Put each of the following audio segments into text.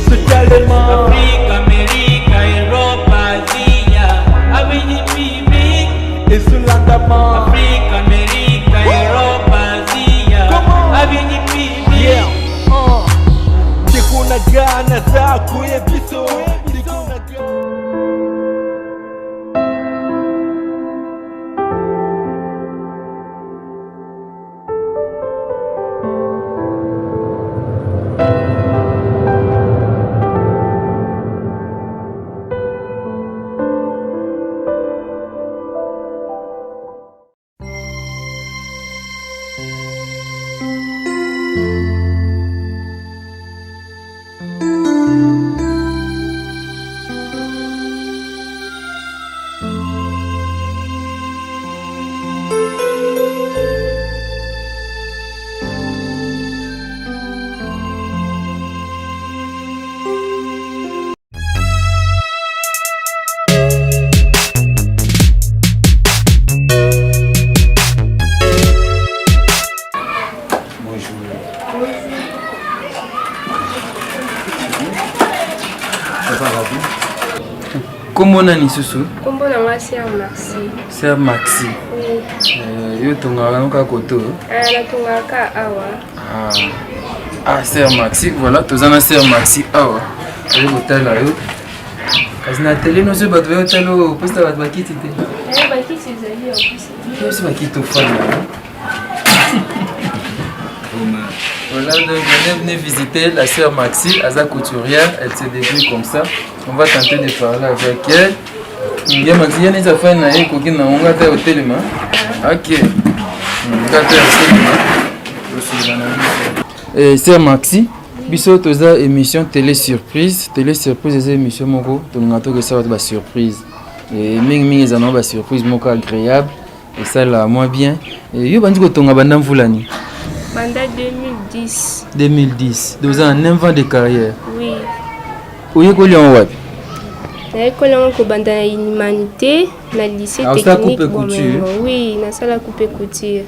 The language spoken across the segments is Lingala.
Ezotalema. Afrika, Amerika, Europa, Asia, ABGPB. Ezolandama. Afrika, Amerika, Europa, Asia, Come on. ABGPB. Yeah. Ndeko na nga naza koyebiso. Ndeko na nga. Bonjour. Ça va, Rabi? Kombo nani lisusu? Kombo na nga Sœur Maxi. Sœur Maxi. Oui. Yo tongaka no kaka koto? Ah, natongaka awa. Ah, ah Sœur Maxi, voilà, toza na Sœur Maxi awa. Toyei kotala yo. Kasi na tele nyonso bato bayo tala oyo opesa bato bakiti te. Eh, bakiti ezali ya opesa. Nyonso bakiti ofanda. Voilà, donc on est venu visiter la sœur Maxi, Aza couturière, elle se débrouille comme ça. On va tenter de parler avec elle. Ya Maxi, ya neza fai na ye koki na ngonga te otelema. Ok. Nga te otelema. Tosolola na biso. Eh, sœur Maxi, biso toza émission télé surprise. Télé surprise eza émission moko tolingaka tokesa bato ba surprise. Eh, mingi mingi eza na ba surprise moko agréable. Esala mwa bien. Eh, yo bandi kotonga banda mvula nini? Banda 2010. 2010. Donc oza na 9 ans de carrière. Oui. Oyekoli yango wapi? Nayekoli yango kobanda na humanité na lycée Ah, osala technique coupe couture? Bomengo. Oui, nasala coupe couture.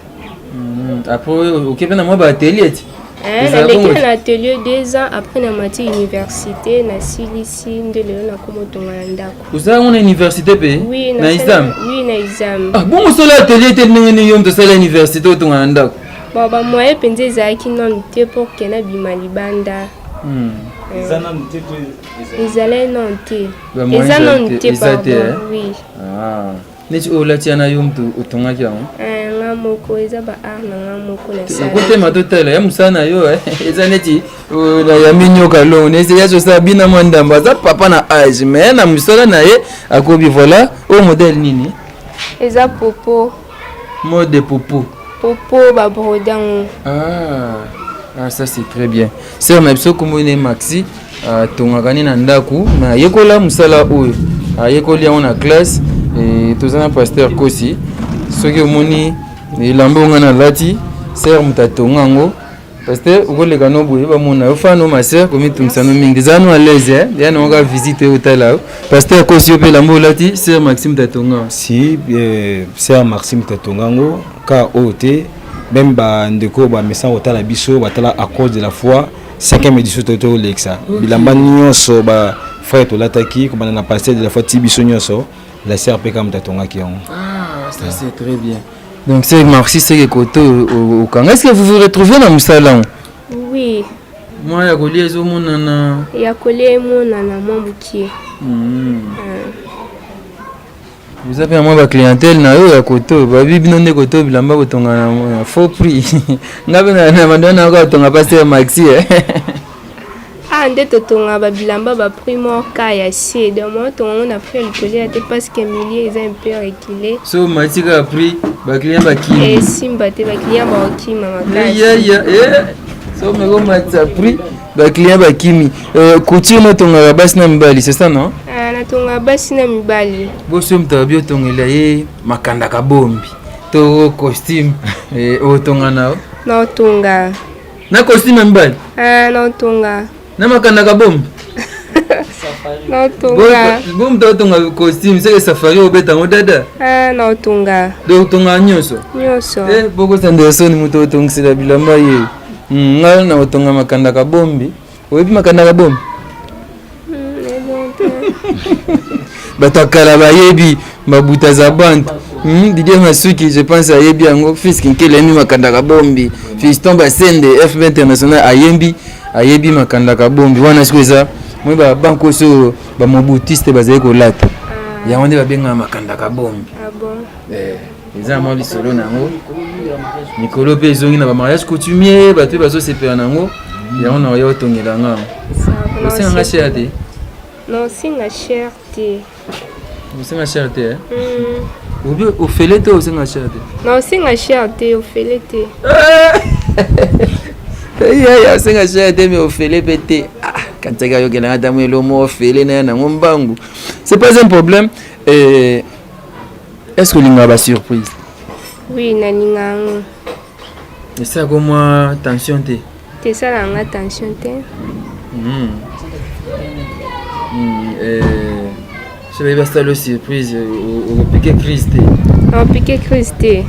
Après oke mpe na mwa ba atelier ti? Eh, Ezala naleki bongo na atelier 2 ans après na mati université nasilisi nde lelo nakoma otonga na ndako. Osala yango na université mpe? Oui, Na nasala- ISAM? Oui, na ISAM. Ah, bongo osala atelier te ndenge nini yo moto osala université otonga na ndako? Bon, ba moyen mpenza ezalaki nanu te pour ke nabima libanda. Eza nanu te to ezali? Ezalaki nanu te. Ba moyen Eza ezali nanu te, te, eza te, pardon. eh? Oui. Ah. Neti oyo olati wana yo moto otongaki yango? Eh, nga moko eza ba art na nga moko nasala. Okotema totala ya mosala na yo eh, eza neti na yambi nyoka longo neti ya sosala bina mwa ndambo aza papa na age mais na mosala na ye akobi. Voilà, oyo modèle nini? Eza popo. Mode de popo. Popo ba brode yango. Ah, ah, ça c'est très bien. Sœur na biso kombo ne Maxi atongaka ne na ndako mais ayekola mosala oyo ayekoli yango na classe. Toza na pasteur Kosi, soki omoni elamba oyo nga nalati, sœur moto atonga yango. Pasteur okoleka no boye bamona yo fano ma sœur komitungisa no mingi eza no à l'aise eh ya no ka visite otala yo. Pasteur Kosi, yo mpe elamba olati sœur Maxime tatonga? Si, sœur Maxime tatonga yango ka oyo te, même bandeko bamesana kotala biso batala à cause de la foi 5e édition to tolekisa bilamba nyonso ba frère tolataki kobanda na pasteur de la foi ti biso nyonso, la sœur mpe kaka moto atongaki yango. Ah, ça c'est très bien. Donc c'est Maxi, c'est que koto okanga. Est-ce que vous vous retrouvez na mosala yango? Oui. Mwa ya kolia ezomonana. Ya kolia emonana mwa mokie. Oza mpe na mwa baclientèle na yo ya koto babi bino nde koto bilamba kotonga na faux prix. Nga mpe na bando wana kaka kotonga pasteur Maxi eh. Ah, nde totonga babilamba ba prix moko ka ya se, donc mo otonga yango na prix ya likolo ya te parce que milieu eza un peu reculé. So mati kaka prix, baclient bakimi. Esimba te, baclient bakokima makasi. Yaya eh so meko matisa prix, baclient bakimi. Couture notongaka basi na mibali, c'est ça non? Ah, natonga basi na mibali. Boso moto abi otongela ye makandaka bombi to costume, otonga na yo? Naotonga. Na costume ya mibali? Ah, naotonga. Na makandaka bombi? Naotonga. Bo moto aotonga costume seke safari obeta yango dada. Ah, naotonga. Donc otongaka nyonso? Nyonso. Eh, bokosa Anderson moto otongisela bilamba ye. Nga na otonga makandaka bombi. Oyebi makandaka bombi? Bato ya kala bayebi mabuta za bande. Didier Masuki, je pense ayebi yango. Fils Kinkele ayembi Makanda Kabombi. Fiston Basende, FB International ayembi, ayebi Makanda Kabombi. Wana sikoyo eza moi ba banko oyo ba mobutiste bazali kolata. Yango nde babengaka Makanda Kabombi. Ah bon? Eh, eza mwa lisolo na yango. Mikolo mpe ezongi na ba mariage coutumier, bato mpe bazosepela na yango. Yango na oya otongela nga. Osenga nga cher te? Non, osenga cher te. Osenga cher te, eh? Obi ofele te, osenga cher te? Non, osenga cher te, ofele te. Ya osenga cher te, mais ofele mpe te. Ah, kanisaki ayokelanga ata mwa elomo ofele na ya nango mbangu. C'est pas un problème. Eh, est-ce que olingaka ba surprise? Oui, nalinga yango. Esalaka mwa tension te? Te, esalaka nga tension te. So bayebi basala yo surprise, okopike crise te? Okopike crise te.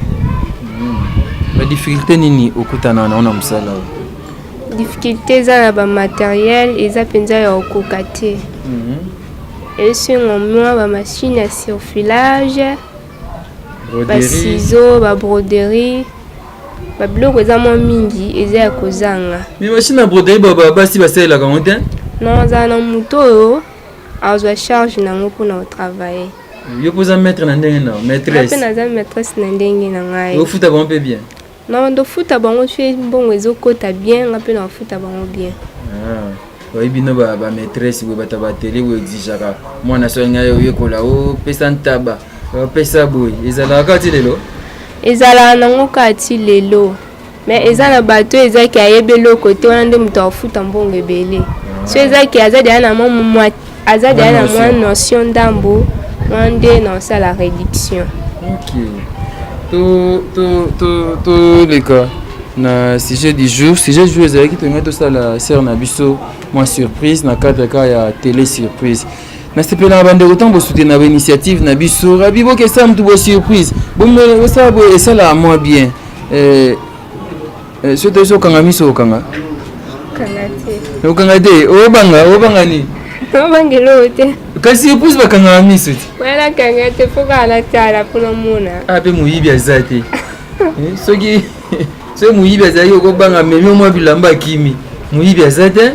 Badifficulté nini okutana nango na mosala oyo? Difficulté eza na bamatériel, eza mpenza ya kokoka te. Esengo mwa bamachine ya surfilage, basizo, babroderie, babiloko eza mwa mingi eza ya kozanga. Mais machine ya broderie, basi basalelaka yango te? Non, azala na moto oyo azwa charge nango mpona kotravaille. Yo mpo oza maître na ndenge na maîtresse? Mpe naza maîtresse na ndenge na ngai. Ofuta bango mpe bien? Non, ndofuta bango so mbongo ezokota bien, nga mpe nafuta bango bien. Oyebi no bamaîtresse boye, bato ya batele boye exigeaka mwana so alingi oyekola, opesa ntaba, opesa boye. Ezalaka kaka ti lelo? Ezalaka nango kaka ti lelo, mais eza na bato oyo ezaki ayebi eloko te, wana nde moto akofuta mbongo ebele. So ezaki aza deya na mwa, aza deya na mwa notion ndambo, wana nde na osala réduction. Ok, toleka na sujet du jour. Sujet du jour ezalaki tolingai tosala sœur na biso mwa surprise na cadre kaka ya télé surprise. Nasepelaka bandeko ntango bosoutenir bainitiative na biso. Rabi bokesala motu bo surprise, bosala boye, esalaka mwa bien. Soki toyesi okanga miso, okanga okanga te, obanga obanga nini? Obanga eloko te. Kasi surprise bakangaka miso te. Wana kanga te, fo kaka natala mpona mona. Ah, mpe moyibi aza te. Soki moyibi azalaki, okobanga memi mwa bilamba akimi. Moyibi aza te,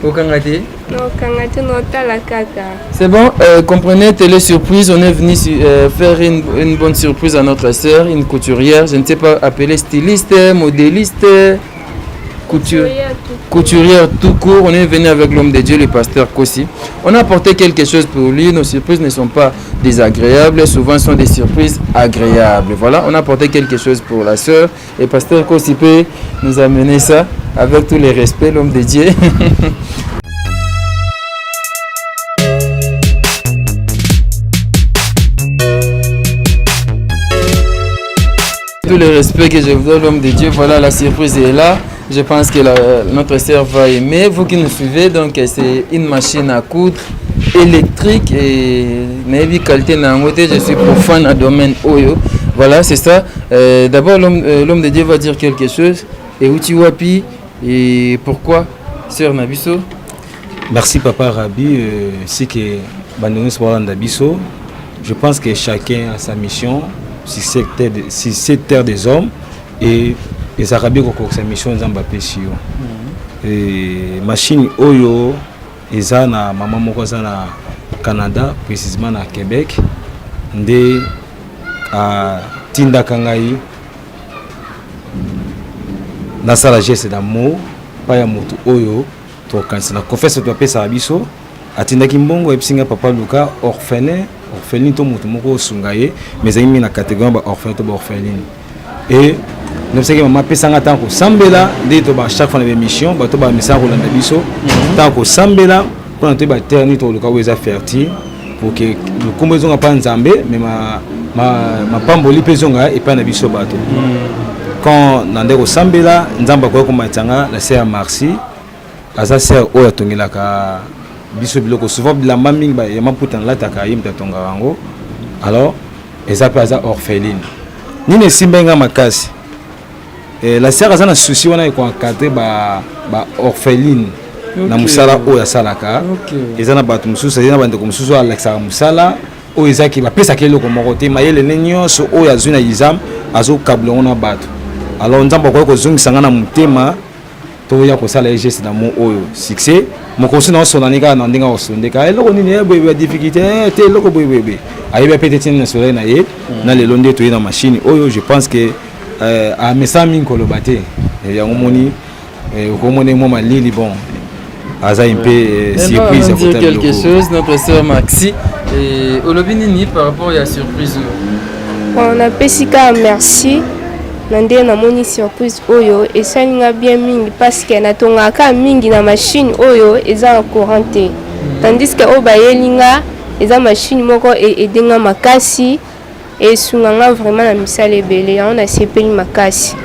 okanga te. Okanga te, notala kaka. C'est bon, comprenez, télé surprise, on est venu faire une bonne surprise à notre sœur, une couturière, je ne sais pas appeler styliste, modéliste, couturière tout court. On est venu avec l'homme de Dieu, le pasteur Kossi. On a apporté quelque chose pour lui. Nos surprises ne sont pas désagréables, souvent sont des surprises agréables. Voilà, on a apporté quelque chose pour la sœur et pasteur Kossi peut nous amener ça avec tous les respects, l'homme de Dieu. Tout le respect que je vous donne, l'homme de Dieu, voilà, la surprise est là. Je pense que notre sœur va aimer. Vous qui nous suivez, donc c'est une machine à coudre électrique et nayebi qualité na yango te, je suis profane à domaine oyo. Voilà, c'est ça. D'abord, l'homme de Dieu va dire quelque chose. Et uti wapi et pourquoi, sœur na biso? Merci papa Rabi. C'est que bandeko nyonso balanda biso. Je pense que chacun a sa mission sur cette terre des hommes et ezalaka bien kokokisa mission Nzambe apesi yo. Machine oyo eza na mama moko aza na Canada, précisément na Québec, nde atindaka ngai nasala geste d'amour pa ya motu oyo tokanisa na confiance to apesaka biso. Atindaki mbongo, ayebisi ngai: "Papa, luka orphelin, orpheline to motu moko osunga ye." Mais ezalaki mingi na catégorie ya baorphelin to baorpheline. E nayebisaki mama apesanga ntango kosambela, nde to ba chaque fois na baémission bato bamisaka kolanda biso, ntango kosambela mpona toyeba terre nini tokoluka oyo eza fertile pour que lokombo ezonga mpa Nzambe, mais mapamboli mpe ezonga epai na biso bato. Quand na nde kosambela, Nzambe akoki komatisa nga la sœur Marcy. Aza sœur oyo atongelaka biso biloko souvent, bilamba mingi ya maputa nalataka, ye moto atongaka yango. Alors eza mpe aza orpheline. Nini esimbai nga makasi, la sœur aza na souci wana ekoencadre ba orpheline. Na mosala oyo asalaka, eza na bato mosusu, eza na bandeko mosusu oyo alakisaka mosala oyo ezaki bapesaka eloko moko te. Mayele ne nyonso oyo azwi na ISAM, azokabula yango na bato. Alors Nzambe akoki kozongisa nga na motema, toya kosala ye geste d'amour oyo. Succès mokosi na osonani kaka na ndenge akosondeka eloko nini, boye ya difficulté te, eloko boye boye boye ayebi ape te ntina na soleil na ye. Na lelo nde toye na machine oyo, je pense que amesana mingi koloba te. Yango moni okomona mwa malili. Bon, aza un peu surprise. Ya dire quelque chose, notre sœur Maxi, et olobi nini par rapport ya surprise oyo? Bon, napesi kaka merci na ndenge namoni surprise oyo. Esali nga bien mingi parce que natongaka kaka mingi na machine oyo eza na courant te, tandis que oyo bayeli nga eza machine moko edenga makasi, esunga nga vraiment na misala ebele. Yango nasepeli makasi.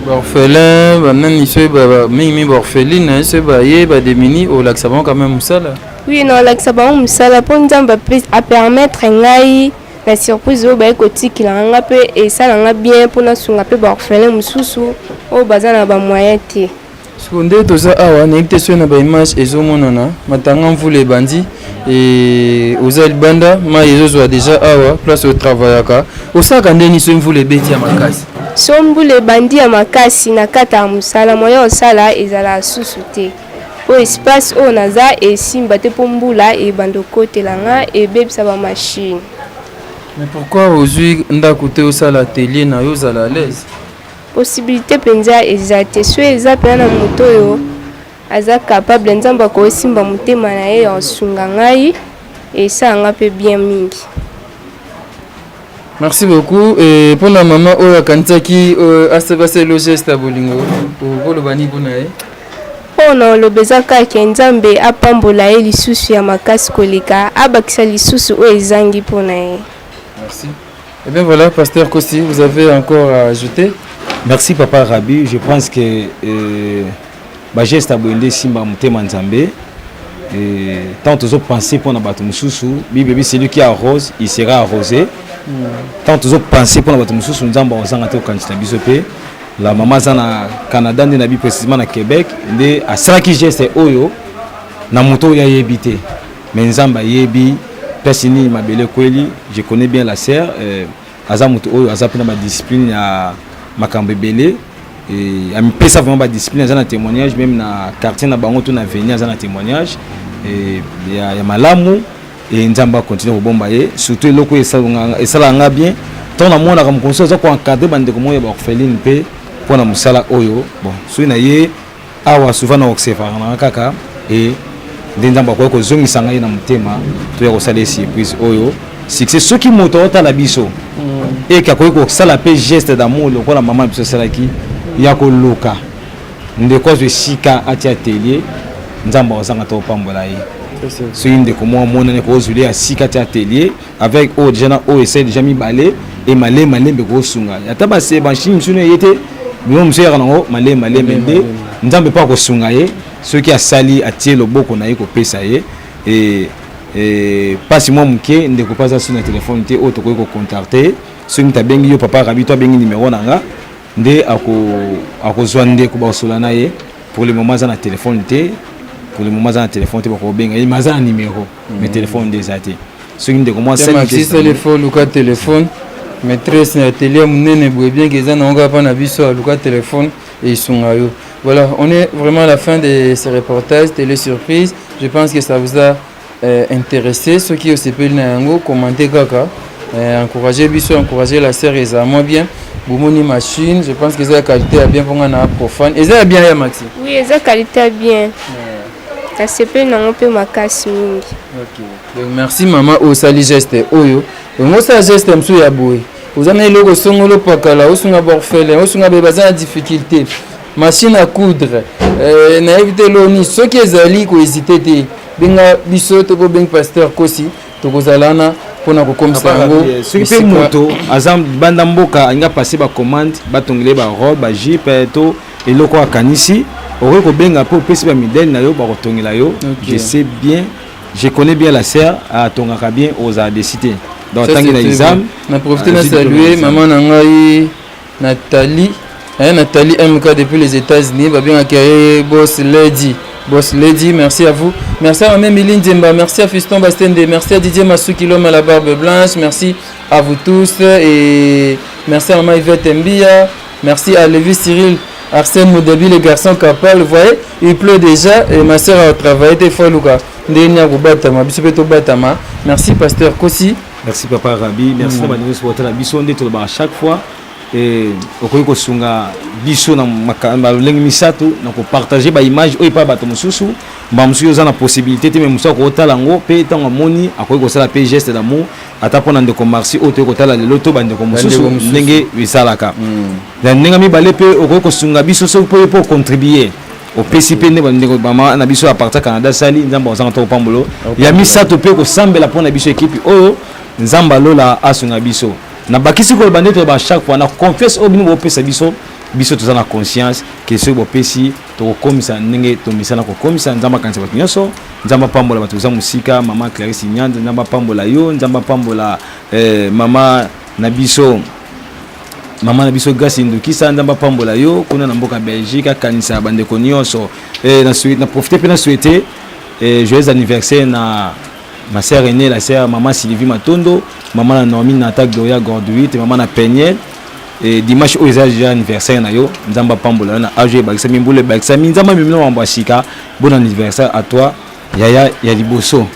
Baorphelin, banani, soki mingimingi baorpheline, soki baye badémunis, olakisa bango quand même mosala? Oui, naolakisa bango mosala, mpo Nzambe apermettre ngai na surprise oyo baye kotikela nga mpe esala nga bien mpo nasunga mpe baorphelin mosusu oyo baza na bamoyen te. Siko nde toza awa, nayebi te soki na baimage ezomonana, matanga mvula ebandi. Oza libanda, mai ezozwa déjà awa place otravaillaka. Osalaka ndeni soki mvula ebeti ya makasi? So mbula ebandi ya makasi na kati ya mosala, moyen osala ezala susu te, po espace oyo naza esimba te, mpo mbula ebanda okotela nga, ebebisa bamachine. Mais pourquoi ozwi ndako te, osala atelier na yo, ozala à l'aise? Possibilité mpenza eza te. So eza mpenza na moto oyo aza capable, Nzambe akosimba motema na ye ya kosunga ngai, esalanga mpe bien mingi. Merci beaucoup. Et mpona mama oyo akanisaki asala geste ya bolingo, okoloba nini mpona ye? Mpo na oloba eza kaka Nzambe apambola ye lisusu ya makasi koleka, abakisa lisusu oyo ezangi mpo na ye. Merci. Et bien voilà, pasteur Kossi, vous avez encore à ajouter? Merci, papa Rabi. Je pense que bageste ya boye nde esimba motema Nzambe. Tant tozopense mpona bato mosusu, Bible ebi: "Celui qui arrose, il sera arrosé." Tant tozopense mpona bato mosusu, Nzambe akozanga te kokanisa biso mpe. La mama aza na Canada, nde na bi précisément na Québec, nde asalaki geste oyo na moto oyo ayebi te, mais Nzambe ayebi place nini mabele ekweli. Je connais bien la sœur, aza moto oyo aza mpena badiscipline ya makambo ebele, amipesa vraiment badiscipline. Aza na témoignage même na quartier na bango to na avenue, aza na témoignage ya malamu. E Nzambe akontinue kobomba ye. Surtout eloko oyo esalaka nga bien, ntango namonaka mokonzi aza koencadre bandeko moko ya baorpheline mpe mpona mosala oyo. Bon, soki na ye awa, souvent na observaka nanga kaka e nde Nzambe akoki kozongisa ngai na motema, toya kosala ye surprise oyo. Succès, soki moto aotala biso eke akoki kosala mpe geste d'amour lokola mama na biso asalaki ya koluka ndeko azwa esika atia atelier, Nzambe akozanga te kopambola ye. Soki ndeko moko amonani kozwili ya sika atia atelier avec oyo déjà na oyo esali déjà mibale, e malembe malembe kosunga ata base machine mosusu eye te, biloko mosusu eyaka nango malembe malembe, nde Nzambe mpo akosunga ye. Soki asali, atie loboko na ye kopesa ye e mpasi mwa moke. Ndeko mpe aza so na telefone te oyo tokoki kocontacte. Soki moto abengi yo, papa Rabi, to abengi numero na nga, nde akozwa ndeko bakosola na ye. Pour le moment aza na telefone te, pour le moment aza na telefone te. Bakobenga ye, mais aza na numero, mais telefone nde eza te. Soki ndeko mwa asali fo luka telefone, maîtresse na atelier monene boye, bien que eza nango kaka mpa na biso, aluka telefone esunga yo. Voilà, on est vraiment à la fin de ce reportage télé surprise. Je pense que ça vous a intéressé. Soki osepeli na yango, commentez kaka, encouragez biso, encouragez la sœur. Eza mwa bien, bomoni machine, je pense que eza ya qualité ya bien, mponga na profane eza ya bien ya Maxi. Oui, eza qualité ya bien, nasepeli nango mpe makasi mingi. Okay. Donc merci mama oyo osali geste oyo. Ongo osala geste mosusu ya boye, oza na eloko osongoli, opakala, osunga baorphelin, osunga be baza na difficulté, machine à coudre, nayebi te eloko nini, soki ezali, kohésite te, benga biso to bobengi pasteur Kosi, tokozala wana mpona kokomisa yango. Soki mpe moto aza libanda mboka, alingi apase bacommande, batongele barobe, bajupe to eloko akanisi, okoki kobenga mpe opesi bamidele na yo, bakotongela yo. Je sais bien, je connais bien la sœur, atongaka bien, ozala déçu te. Donc atangi na examen. Na profite na saluer mama na ngai Nathalie, Nathalie MK depuis les États-Unis, babengaki ye boss lady. Boss Lady, merci à vous. Merci à Mme Miline Zemba, merci à Fiston Bastende, merci à Didier Masuki, l'homme à la barbe blanche, merci à vous tous et merci à Maman Yvette Mbia, merci à Lévi Cyril, Arsène Moudabi, les garçons capables, vous voyez, il pleut déjà et ma soeur a travaillé des fois, Luka. Ndenge ya kobatama, biso pe tobatama. Merci Pasteur Kosi. Merci Papa Rabi, merci na bandeko nyonso botala biso nde tolobaka chaque fois okoki kosunga biso na lolenge misato na kopartage baimage oyo epai bato mosusu. Mbala mosusu oza na possibilité te, me mosusu akotala yango mpe ntango amoni akoki kosala mpe geste d'amour ata mpona ndeko Marci oyo toyei kotala lelo to bandeko mosusu ndenge esalaka. Na ndenge mibale mpe okoki kosunga biso soki mpo mpo ocontribue, opesi mpe nde bandeko bama na biso ya partir Canada sali Nzambe azanga to kopambolo. Ya misato mpe kosambela mpona biso ekipe oyo, Nzambe alola asunga biso. Nabakisi koloba nde toloba chaque fois na confiance oyo bino bopesa biso, biso toza na conscience ke soki bopesi, tokokomisa ndenge tomisana kokomisa. Nzambe akanisa bato nyonso, Nzambe apambola bato koza mosika. Mama Clarisse Nyanza, Nzambe apambola yo, Nzambe apambola mama na biso Grâce Ndukisa, Nzambe apambola yo kuna na mboka Belgique, akanisa bandeko nyonso. Na profite mpe na souhaite joyeux anniversaire na ma sœur aînée, la sœur maman Sylvie Matondo, maman na Naomi Nata Gloria Gorduit, maman na Peniel. Et dimanche oyo eza déjà anniversaire na yo, Nzambe apambola yo na age ebakisami, mbula ebakisami, Nzambe amemi na mambo ya sika. Bon anniversaire à toi, yaya ya liboso.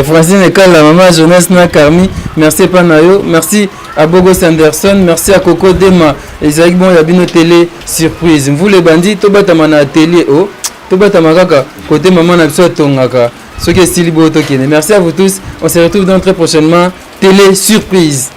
Francine Ekala, maman Jonas na Carmi, merci epa na yo, merci à Bogos Anderson, merci à Coco Dema, ezalaki bon ya bino télé surprise. Mvula ebandi, tobatama na atelier o tobatama kaka côté maman na biso atongaka soki esili boyo tokende. Merci à vous tous, on se retrouve donc très prochainement, télé surprise.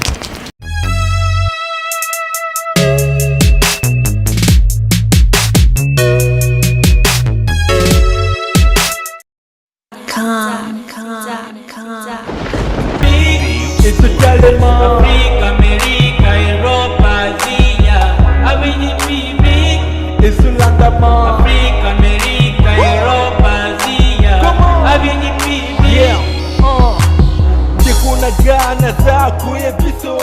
Totalement. Afrique, Amérique, Europe, Asia, AVGPB. Ezolandama. Afrique, Amérique, Europe, Asia, Comment? AVGPB. Yeah. Ndeko na nga, naza koyebiso.